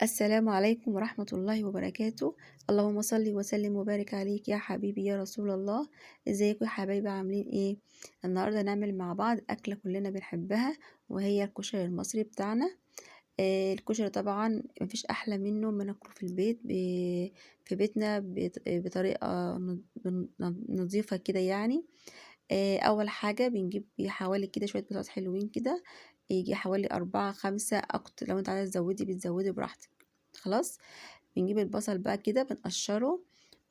السلام عليكم ورحمة الله وبركاته. اللهم صل وسلم وبارك عليك يا حبيبي يا رسول الله. ازيكم يا حبايبي، عاملين ايه؟ النهارده نعمل مع بعض اكله كلنا بنحبها، وهي الكشري المصري بتاعنا. الكشري طبعا مفيش احلى منه ما ناكله في البيت، في بيتنا بطريقة نظيفة كده يعني. اول حاجة بنجيب حوالي كده شوية بطاطس حلوين كده، يجي حوالي 4 5 اكتر، لو انت عايزه تزودي بتزودي براحتك. خلاص، بنجيب البصل بقى كده بنقشره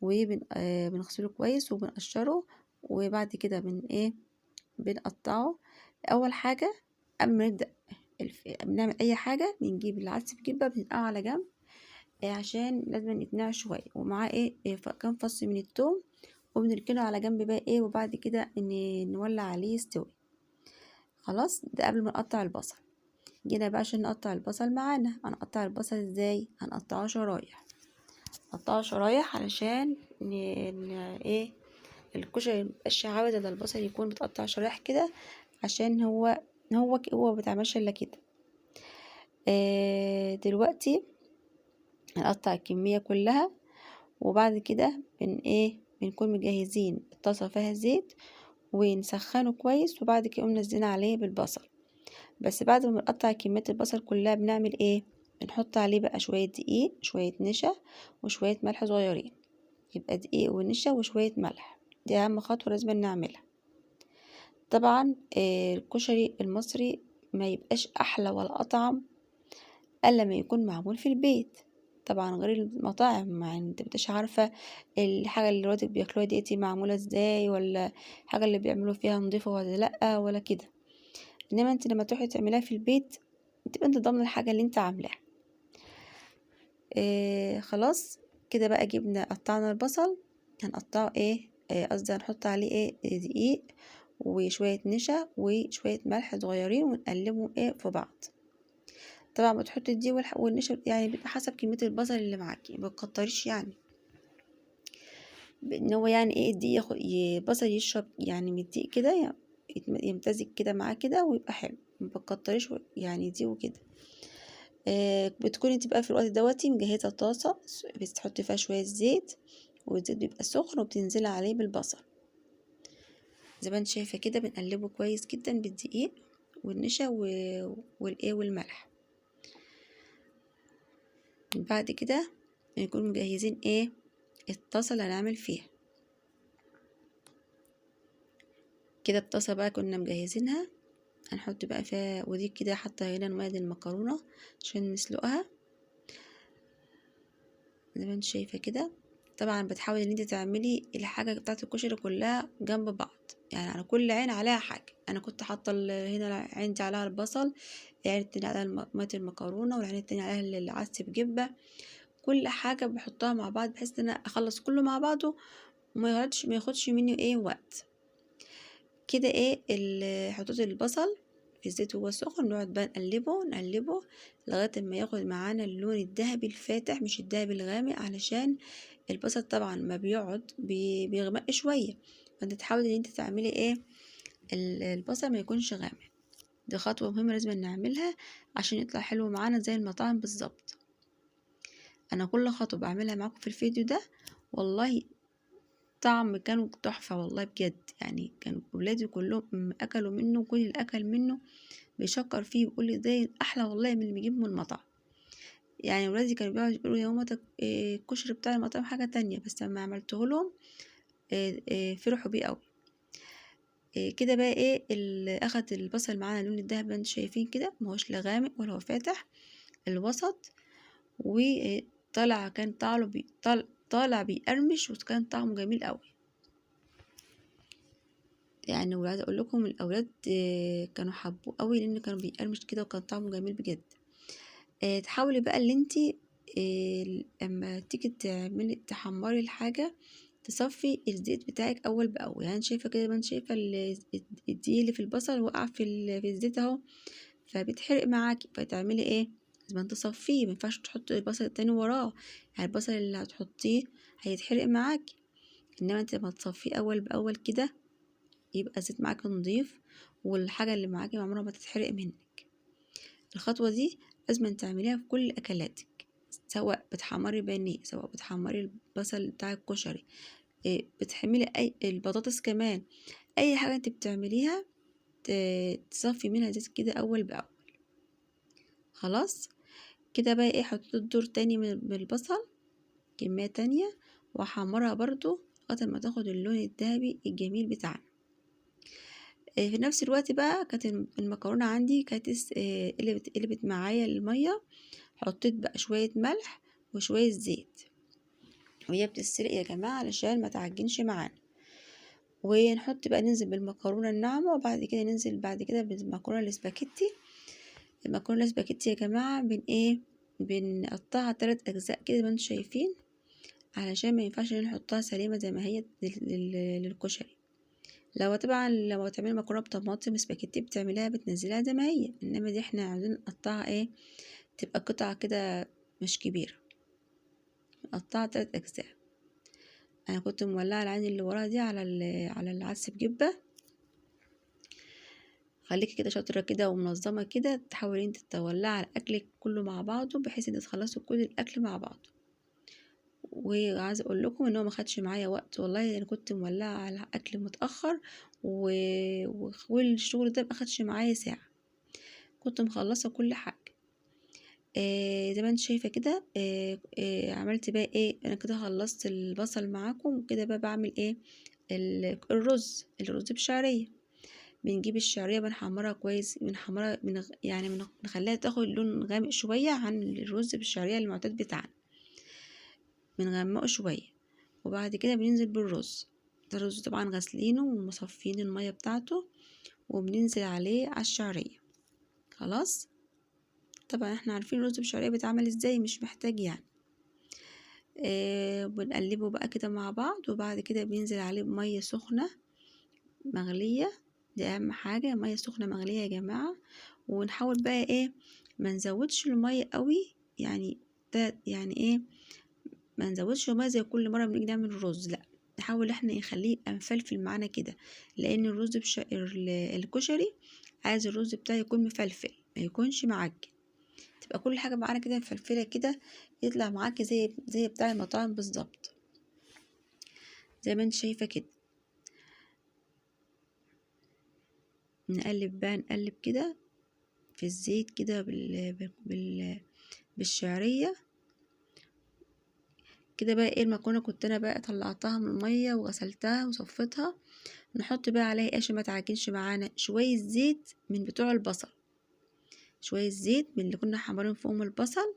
وبنغسله كويس وبنقشره، وبعد كده بنقطعه. اول حاجة قبل ما نبدا بنعمل اي حاجة، بنجيب العدس بجبه بننقعه على جنب، عشان لازم يتنقع شوية، ومعاه كام فص من التوم، وبنركنه على جنب بقى وبعد كده نولع عليه يستوي. خلاص، ده قبل ما نقطع البصل. جينا بقى عشان نقطع البصل معانا. هنقطع البصل ازاي؟ هنقطعه شرايح، نقطعه شرايح علشان الكشري ميبقاش عاوز الا البصل يكون متقطع شرايح كده، عشان هو ما بيتعملش الا كده. دلوقتي هنقطع الكمية كلها، وبعد كده بنكون مجهزين الطاسة فيها زيت ونسخنه كويس، وبعد كده نقوم نازلين عليه بالبصل. بس بعد ما بنقطع كمية البصل كلها بنعمل ايه؟ بنحط عليه بقى شوية دقيق، شوية نشا، وشوية ملح صغيرين. يبقى دقيق ونشا وشوية ملح، دي اهم خطوة لازم نعملها. طبعا، الكشري المصري ما يبقاش احلى ولا اطعم الا ما يكون معمول في البيت، طبعا غير المطاعم، انت مبتبقاش عارفة الحاجة اللي ولادك بياكلوها ديتي معمولة ازاي، ولا الحاجة اللي بيعملوا فيها نظيفة ولا لأ ولا كده. انما انت لما تروحي تعمليها في البيت بتبقى انت ضامنة الحاجة اللي انت عاملاها. خلاص كده بقى جبنا قطعنا البصل، هنقطعه ايه؟ قصدي هنحط عليه ايه؟ دقيق وشوية نشا وشوية ملح صغيرين، ونقلبهم في بعض. طبعا بتحطي الدقيق والنشا بيبقى حسب كمية البصل اللي معاكي، ما بتكتريش ان هو يعني ايه الدقيق ياخد، البصل يشرب من الدقيق كده، يمتزج كده معاه كده ويبقى حلو، ما بتكتريش دي وكده. بتكوني انت بقى في الوقت دوتي مجهزة طاسة بتحطي فيها شوية زيت، والزيت بيبقى سخن، وبتنزلي عليه بالبصل زي ما انت شايفة كده. بنقلبه كويس جدا بالدقيق والنشا والملح. بعد كده نكون مجهزين الطاسة اللي هنعمل فيها كده. الطاسة بقى كنا مجهزينها، هنحط بقى فيها، ودي كده حاطة هنا المية دي المكرونة عشان نسلقها زي ما انت شايفة كده. طبعا بتحاولي ان انت تعملي الحاجة بتاعت الكشري كلها جنب بعض، على كل عين عليها حاجة. انا كنت حاطة هنا عندي عليها البصل، العين التانية عليها مية المكرونة، والعين التانية عليها العدس بجبة. كل حاجة بحطها مع بعض بحيث ان انا اخلص كله مع بعضه وما ياخدش مني وقت كده. حطيت البصل في الزيت وهو سخن، نقعد بقى نقلبه لغاية ما ياخد معانا اللون الذهبي الفاتح، مش الذهبي الغامق، علشان البصل طبعا ما بيقعد بيغمق شوية، فانت تحاولي ان انت تعملي البصل ما يكونش غامق. دي خطوة مهمة لازم نعملها عشان يطلع حلو معانا زي المطاعم بالظبط. انا كل خطوة بعملها معاكم في الفيديو ده والله طعم كانوا تحفة والله بجد، كانوا ولادي كلهم اكلوا منه، كل اللي اكل منه بيشكر فيه ويقول لي ده احلى والله من اللي بيجيبه من المطعم. ولادي كانوا بيقعدوا يقولوا يا ماما ده الكشري بتاع المطعم حاجة تانية، بس لما عملته لهم، فرحوا بيه قوي. كده بقى اخد البصل معانا اللون الذهبي انتوا شايفين كده، ما هوش لا غامق ولا هو فاتح، الوسط، وطلع كان طعمه طالع بيقرمش، وكان طعمه جميل قوي. وعايزه اقول لكم الاولاد، كانوا حبوه قوي لان كانوا بيقرمش كده وكان طعمه جميل بجد. تحاولي بقى اللي انتي، لما تيجي تحمري الحاجة تصفي الزيت بتاعك اول باول. شايفه كده، ما انت شايفه الدقيق اللي في البصل وقع في الزيت اهو، فبيتحرق معاكي، فتعملي ايه؟ لازم تصفية، ما ينفعش تحطي البصل التاني وراه، البصل اللي هتحطيه هيتحرق معاكي، انما انت لما تصفية اول باول كده يبقى الزيت معاكي نضيف، والحاجة اللي معاكي عمرها ما تتحرق منك. الخطوة دي لازم تعمليها في كل اكلاتك. سواء بتحمري بانيه، سواء بتحمري البصل بتاع الكشري، بتحملي اي البطاطس كمان، اي حاجة انت بتعمليها تصفي منها زيت كده اول باول. خلاص كده بقى ايه، حطيت الدور تاني من البصل كمية تانية، واحمرها برضو لغاية ما تاخد اللون الذهبي الجميل بتاعنا. في نفس الوقت بقى كانت المكرونه عندي كانت قلبت معايا المية، حطيت بقى شوية ملح وشوية زيت وهي بتتسلق يا جماعة علشان ما تعجنش معانا. ونحط بقى، ننزل بالمكرونه الناعمة، وبعد كده ننزل بعد كده بالمكرونه الاسباجيتي. المكرونه الاسباجيتي يا جماعة بن ايه، بنقطعها 3 اجزاء كده زي ما انتم شايفين، علشان ما ينفعش نحطها سليمة زي ما هي للكشري. لو طبعا لو هتعملي مكرونه بطماطم اسباجيتي بتعمليها بتنزليها زي ما هي، انما دي احنا عايزين نقطعها ايه، تبقى قطعه كده مش كبيرة، نقطعها 3 اجزاء. انا كنت مولعه العين اللي وراها دي على العدس بجبه. خليكي كده شاطرة كده ومنظمة كده، تحاولي انت تولعي على اكلك كله مع بعضه، بحيث ان تخلصوا كل الاكل مع بعضه. وعايزه اقول لكم ان هو ما خدش معايا وقت والله، انا كنت مولعه على اكل متاخر والشغل ده ما خدش معايا ساعة، كنت مخلصة كل حاجة. زي ما انت شايفه كده. عملت بقى ايه، انا كده خلصت البصل معاكم وكده. بقى بعمل ايه، الرز بشعريه. بنجيب الشعرية بنحمرها كويس، بنحمرها يعني بنخليها تاخد لون غامق شوية عن الرز بالشعريه المعتاد بتاعنا، بنغمقه شوية. وبعد كده بننزل بالرز. ده الرز طبعا غسلينه ومصفين المية بتاعته، وبننزل عليه على الشعرية. خلاص طبعا احنا عارفين الرز بالشعريه بيتعمل ازاي، مش محتاج يعني. بنقلبه بقى كده مع بعض. وبعد كده بننزل عليه بميه سخنة مغليه، دي اهم حاجة، مية سخنة مغليه يا جماعة. ونحاول بقى ايه، ما نزودش المية قوي، يعني ده يعني ايه، ما نزودش المية زي كل مرة بنيجي نعمل الرز، لا نحاول احنا نخليه يبقى مفلفل معانا كده، لان الرز الكشري عايز الرز بتاعه يكون مفلفل، ما يكونش معجن، تبقى كل حاجة معانا كده مفلفله كده، يطلع معاكي زي بتاع المطاعم بالظبط زي ما انت شايفه كده. نقلب بقى، نقلب كده في الزيت كده بالشعريه كده. بقى ايه، المكرونه كنت انا بقى طلعتها من المية وغسلتها وصفيتها. نحط بقى عليها ايه عشان ما تعجنش معانا، شوية زيت من بتوع البصل، شوية زيت من اللي كنا حمرين فيهم البصل،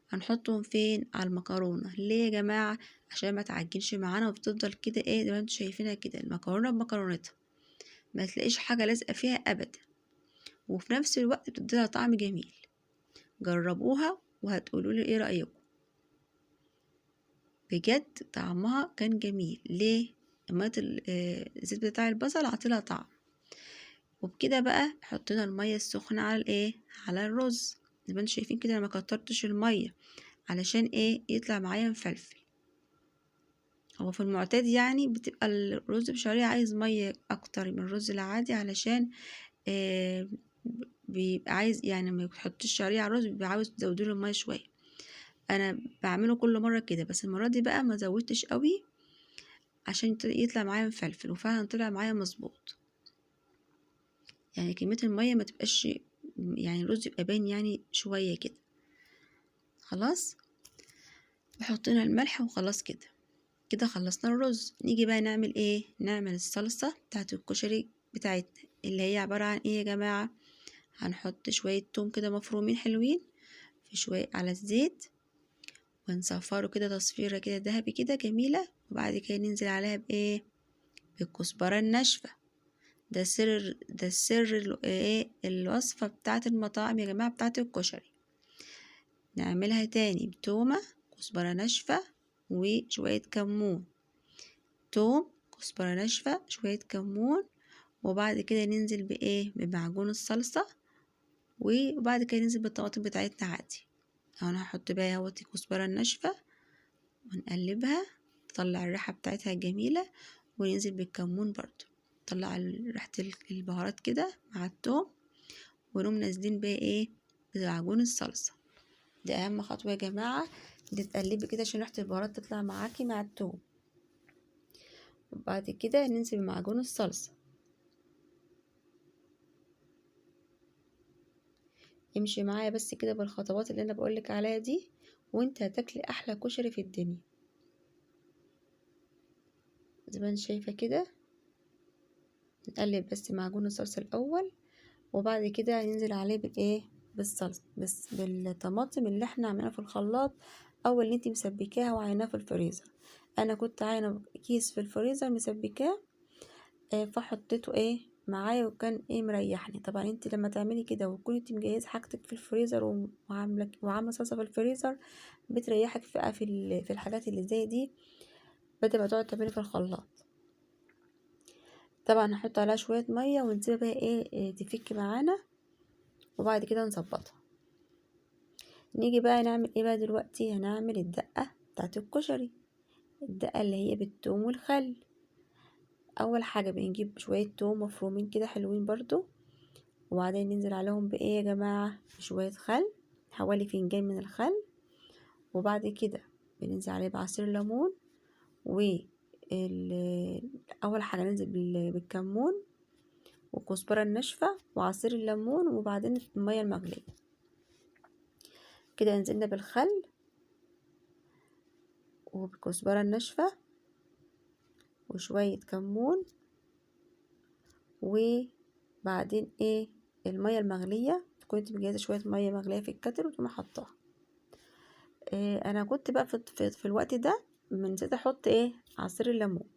هنحطهم فين، على المكرونه. ليه يا جماعة؟ عشان ما تعجنش معانا وبتفضل كده ايه زي ما انتم شايفينها كده، المكرونه بمكرونتها ما تلاقيش حاجة لازقه فيها ابدا، وفي نفس الوقت بتديلها طعم جميل. جربوها وهتقولوا لي ايه رايكم، بجد طعمها كان جميل. ليه؟ مية الزيت بتاع البصل عطيلها طعم. وبكده بقى حطينا المية السخنة على الايه، على الرز زي ما انتم شايفين كده. انا ما كترتش المية علشان ايه، يطلع معايا مفلفل. هو في المعتاد يعني بتبقى الرز بشعريه عايز مية اكتر من الرز العادي، علشان بيبقى عايز يعني ما تحطيش شعرية على الرز، بيبقى عاوز تزودي له المية شوية. انا بعمله كل مرة كده، بس المرة دي بقى ما زودتش قوي عشان يطلع معايا مفلفل، وفعلا طلع معايا مظبوط. يعني كمية المية ما تبقاش، يعني الرز يبقى باين يعني شوية كده. خلاص وحطينا الملح وخلاص كده كده خلصنا الرز. نيجي بقى نعمل ايه، نعمل الصلصه بتاعت الكشري بتاعتنا، اللي هي عبارة عن ايه يا جماعة، هنحط شوية توم كده مفرومين حلوين في شوية على الزيت، ونصفره كده تصفيره كده ذهبي كده جميلة. وبعد كده ننزل عليها بايه، بالكزبره الناشفه. ده سر، ده السر ايه، الوصفة بتاعت المطاعم يا جماعة بتاعت الكشري. نعملها تاني بتومه، كزبره ناشفة، وشوية كمون. توم، كزبره ناشفة، شوية كمون. وبعد كده ننزل بايه، بمعجون الصلصه. وبعد كده ننزل بالطماطم بتاعتنا عادي. انا هحط بقى اهوت الكزبره الناشفه ونقلبها، تطلع الريحة بتاعتها الجميلة. وننزل بالكمون برضو، تطلع ريحه البهارات كده مع التوم. ونقوم نازلين بقى ايه، بمعجون الصلصه. دي اهم خطوة يا جماعة، تقلبي كده عشان ريحه البهارات تطلع معاكي مع التوم. وبعد كده ننزل بمعجون الصلصه. امشي معايا بس كده بالخطوات اللي انا بقولك عليها دي، وانت هتاكلي احلى كشري في الدنيا. زي ما انت شايفه كده نقلب بس معجون الصلصه الاول، وبعد كده هننزل عليه بالايه، بالصلصه، بس بالطماطم اللي احنا عملناها في الخلاط او اللي انت مسبكاها وعيناها في الفريزر. انا كنت عاينه كيس في الفريزر مسبكاه، فحطيته ايه معايا وكان ايه مريحني. طبعا انت لما تعملي كده وتكوني انت مجهزة حاجتك في الفريزر وعامله صلصه في الفريزر، بتريحك في الحاجات اللي زي دي، بدل ما تقعد تعملي في الخلاط. طبعا هنحط عليها شوية مية ونسيبها بقى ايه تفك معانا، وبعد كده نظبطها. نيجي بقى نعمل ايه بقى دلوقتي؟ هنعمل الدقة بتاعت الكشري، الدقة اللي هي بالثوم والخل. اول حاجة بنجيب شوية توم مفرومين كده حلوين برضو، وبعدين ننزل عليهم بايه يا جماعة؟ بشوية خل، حوالي فنجان من الخل. وبعد كده بننزل عليه بعصير ليمون، و اول حاجة ننزل بالكمون والكزبره الناشفه وعصير الليمون، وبعدين المية المغليه. كده نزلنا بالخل وبالكزبره الناشفه وشوية كمون، وبعدين ايه المية المغليه. تكون انت مجهزة شوية مية مغليه في الكتل وتقومي حطاها. إيه انا كنت بقى في الوقت ده نسيت احط ايه عصير الليمون،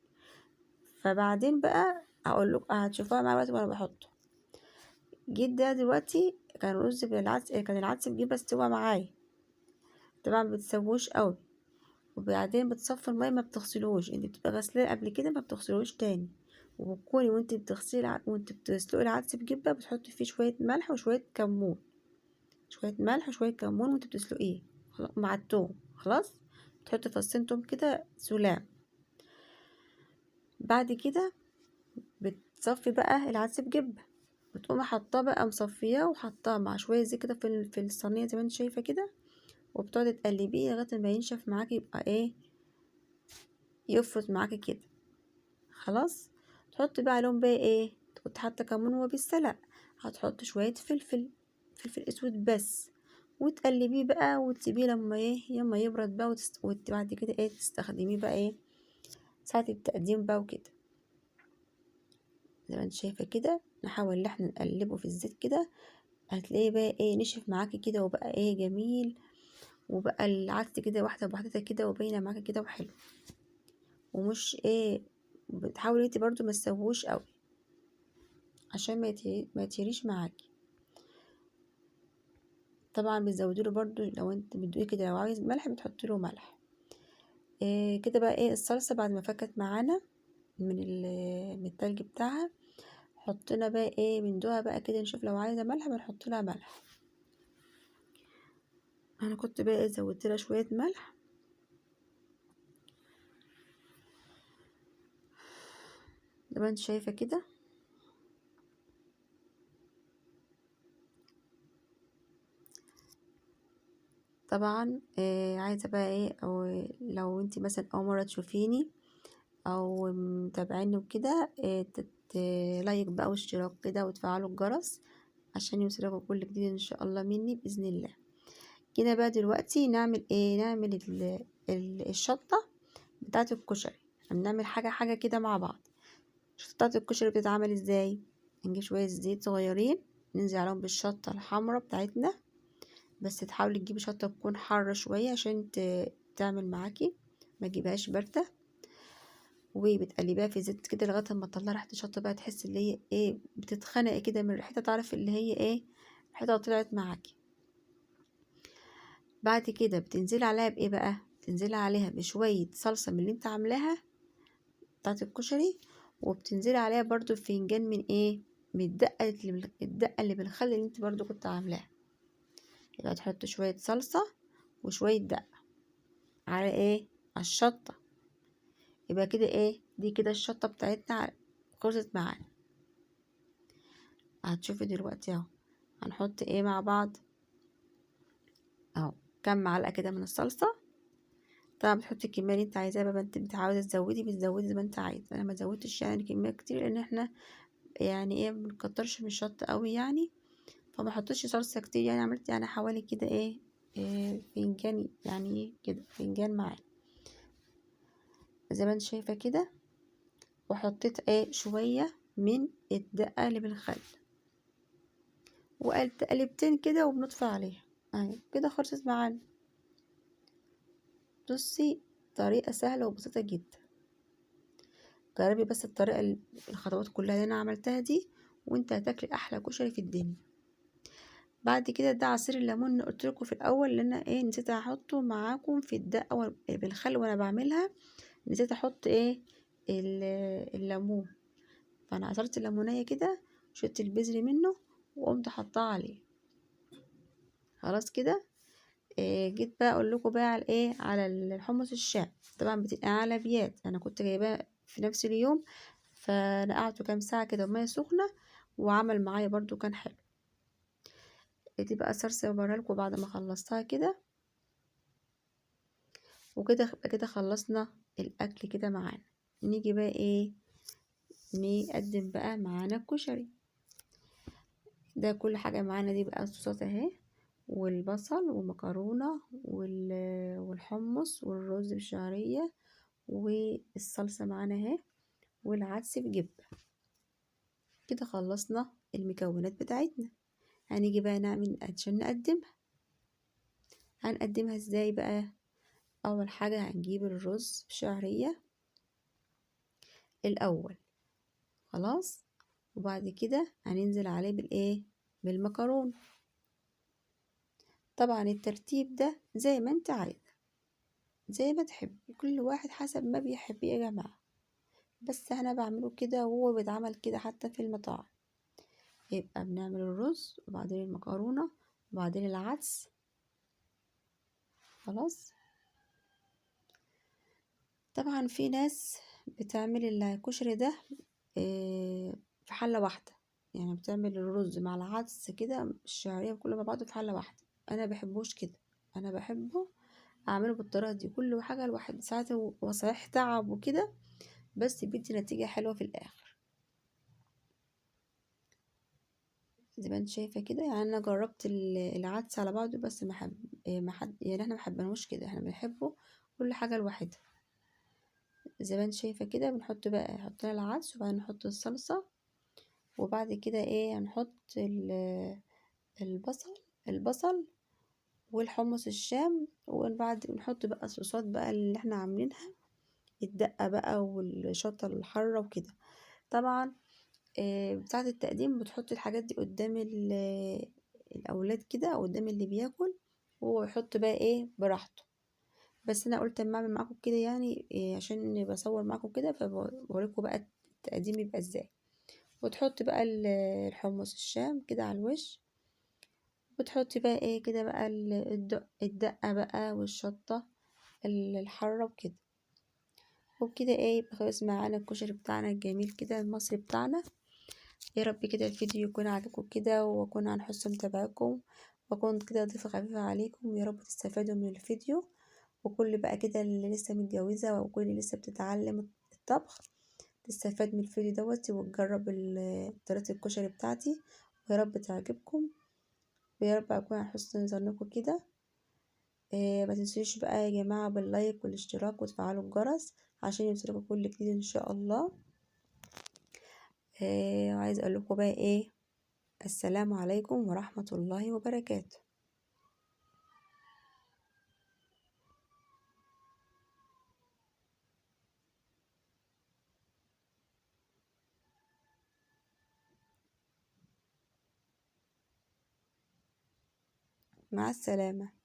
فبعدين بقى هقول لكم هتشوفوها معايا دلوقتي وانا بحطه. جيت ده دلوقتي كان رز بالعدس، كان العدس بجيب استوى معايا، طبعا بتسووش قوي، وبعدين بتصفي المية ما بتغسلوش، انت بتبقى غسلاه قبل كده ما بتغسلوش تاني. وبتكوني وانت بتغسلي وانت بتسلقي العدس بجبه بتحطي فيه شوية ملح وشوية كمون، شوية ملح وشوية كمون وانت بتسلقيه مع التوم. خلاص تحطي فصين توم كده سلام. بعد كده بتصفي بقى العدس بجبه، بتقومي حاطاه بقى مصفياه وحطاه مع شوية زيت كده في الصينية زي ما انت شايفه كده، وبتقعدي تقلبيه لغاية ما ينشف معاكي، يبقى ايه يفرط معاكي كده. خلاص تحطي بقى عليهم بقى ايه، كنت حاطه كمون وهو بيتسلق، هتحطي شوية فلفل، فلفل اسود بس، وتقلبيه بقى وتسيبيه لما ايه لما يبرد بقى، وبعد كده ايه تستخدميه بقى ايه ساعة التقديم بقى وكده. زي ما انت شايفه كده نحاول ان احنا نقلبه في الزيت كده، هتلاقيه بقى ايه نشف معاكي كده وبقى ايه جميل، وبقى العدس كده واحدة بواحدتها كده وباينه معاكي كده وحلو، ومش ايه بتحاولي انت برضو ما تسووش قوي عشان ما يتهريش معاكي. طبعا بتزودي له برضو لو انت بتدوقي كده، لو عايز ملح بتحطي له ملح. إيه كده بقى ايه الصلصه بعد ما فكت معانا من التلج بتاعها، حطينا بقى ايه بندوها بقى كده نشوف لو عايزه ملح بنحط لها ملح. انا كنت بقى زودت لها شوية ملح. زي ما انت شايفه كده. طبعا عايزه بقى ايه، او لو انت مثلا اول مرة تشوفيني او متابعيني وكده، like بقى واشتراك كده وتفعلوا الجرس عشان يوصلكوا كل جديد ان شاء الله مني باذن الله. كده بقى دلوقتي نعمل ايه، نعمل الشطه بتاعه الكشري. هنعمل حاجة كده مع بعض. الشطه بتاعه الكشري بتتعمل ازاي؟ نجيب شوية زيت صغيرين ننزل عليهم بالشطه الحمراء بتاعتنا، بس تحاولي تجيبي شطه تكون حارة شوية عشان تعمل معاكي، ما تجيبهاش باردة. وبتقلبيها في زيت كده لغاية ما تطلع ريحه الشطه بقى، تحس اللي هي ايه بتتخنق كده من ريحتها، تعرف اللي هي ايه ريحتها طلعت معاكي. بعد كده بتنزلي عليها بايه بقى؟ بتنزلي عليها بشوية صلصه من اللي انت عاملاها بتاعه الكشري، وبتنزلي عليها برضو فنجان من ايه، من الدقة اللي بالخل اللي انت برضو كنت عاملاها. يبقى تحط شوية صلصه وشوية دقه على ايه، على الشطه. يبقى كده ايه، دي كده الشطه بتاعتنا خلصت معانا. هتشوفي دلوقتي اهو هنحط ايه مع بعض اهو. كام معلقه كده من الصلصه. طبعا بتحطي الكمية اللي انت عايزاها بقى، انت عاوزه تزودي بتزودي زي ما انت عايزه. انا ما زودتش يعني كمية كتير، لان احنا يعني ايه ما بنكترش من الشطه قوي يعني، فما حطيتش صلصه كتير يعني. عملت يعني حوالي كده ايه فنجان يعني كده، فنجان معانا زي ما انت شايفه كده. وحطيت ايه شوية من الدقة اللي بالخل، وقلبت قلبتين كده وبنطفي عليها اهي كده، خلصت معانا. بصي طريقه سهلة وبسيطة جدا، جربي بس الطريقة الخطوات كلها اللي انا عملتها دي، وانت هتاكلي احلى كشري في الدنيا. بعد كده ده عصير الليمون اللي قلت لكم في الاول اللي انا ايه نسيت احطه معاكم في الدقة بالخل وانا بعملها، نسيت احط ايه الليمون، فانا عصرت الليمونيه كده، شلت البذر منه وقمت حطاه عليه. خلاص كده. جيت بقى اقول لكم بقى على ايه، على الحمص الشام. طبعا بتبقى على بيات، انا كنت جايباه في نفس اليوم، فنقعته كام ساعة كده بميه سخنة، وعمل معايا برضو كان حلو. دي بقى صلصه بوريها لكم بعد ما خلصتها كده. وكده كده خلصنا الاكل كده معانا. نيجي بقى ايه نقدم بقى معانا الكشري ده، كل حاجة معانا. دي بقى الصوصات اهي، والبصل ومكرونه والحمص والرز بالشعريه، والصلصه معانا اهي، والعدس بجبه. كده خلصنا المكونات بتاعتنا. هنيجي بقى نعمل عشان نقدمها. هنقدمها ازاي بقى؟ اول حاجة هنجيب الرز بالشعريه الاول، خلاص، وبعد كده هننزل عليه بالايه، بالمكرونه. طبعا الترتيب ده زي ما انت عايزه، زي ما تحب، كل واحد حسب ما بيحب يا جماعة، بس انا بعمله كده وهو بيتعمل كده حتى في المطاعم. يبقى بنعمل الرز وبعدين المكرونه وبعدين العدس. خلاص. طبعا في ناس بتعمل الكشري ده في حله واحدة، يعني بتعمل الرز مع العدس كده الشعرية كله مع بعضه في حله واحدة. انا بحبوش كده، انا بحبه اعمله بالطريقة دي، كل حاجة لوحدها. ساعات هو صحيح تعب وكده، بس بيدي نتيجة حلوة في الاخر زي ما انت شايفه كده. يعني انا جربت العدس على بعضه، بس ما حب ما حد يعني احنا ما حبناهوش كده، احنا بنحبه كل حاجة لوحدها زي ما انت شايفه كده. بنحط بقى، حطينا العدس وبعدين نحط الصلصه، وبعد كده ايه هنحط البصل والحمص الشام، وبعد نحط بقى الصوصات بقى اللي احنا عاملينها، الدقة بقى والشطه الحارة وكده. طبعا بتاعه التقديم بتحطي الحاجات دي قدام الاولاد كده، او قدام اللي بياكل، وهو يحط بقى ايه براحته. بس انا قلت اما اعمل معاكم كده يعني عشان بصور معاكم كده، فبوريكم بقى التقديم يبقى ازاي. وتحطي بقى الحمص الشام كده على الوش، وتحطي بقى ايه كده بقى الدقة بقى والشطه الحارة وكده. وبكده ايه يبقى خلاص معانا الكشري بتاعنا الجميل كده المصري بتاعنا. يا رب كده الفيديو يكون عجبكم كده، واكون عن حسن متابعتكم، واكون كده ضيفه خفيفة عليكم. يا رب تستفادوا من الفيديو، وكل بقى كده اللي لسه متجوزة وكل اللي لسه بتتعلم الطبخ تستفاد من الفيديو دوت، وتجرب طريقه الكشري بتاعتي، ويا رب تعجبكم، ويا رب اكون عن حسن ظنكم كده. ما تنسوش بقى يا جماعة باللايك والاشتراك وتفعلوا الجرس عشان يوصلكم كل جديد ان شاء الله. وعايز اقول لكم بقى ايه، السلام عليكم ورحمة الله وبركاته. مع السلامة.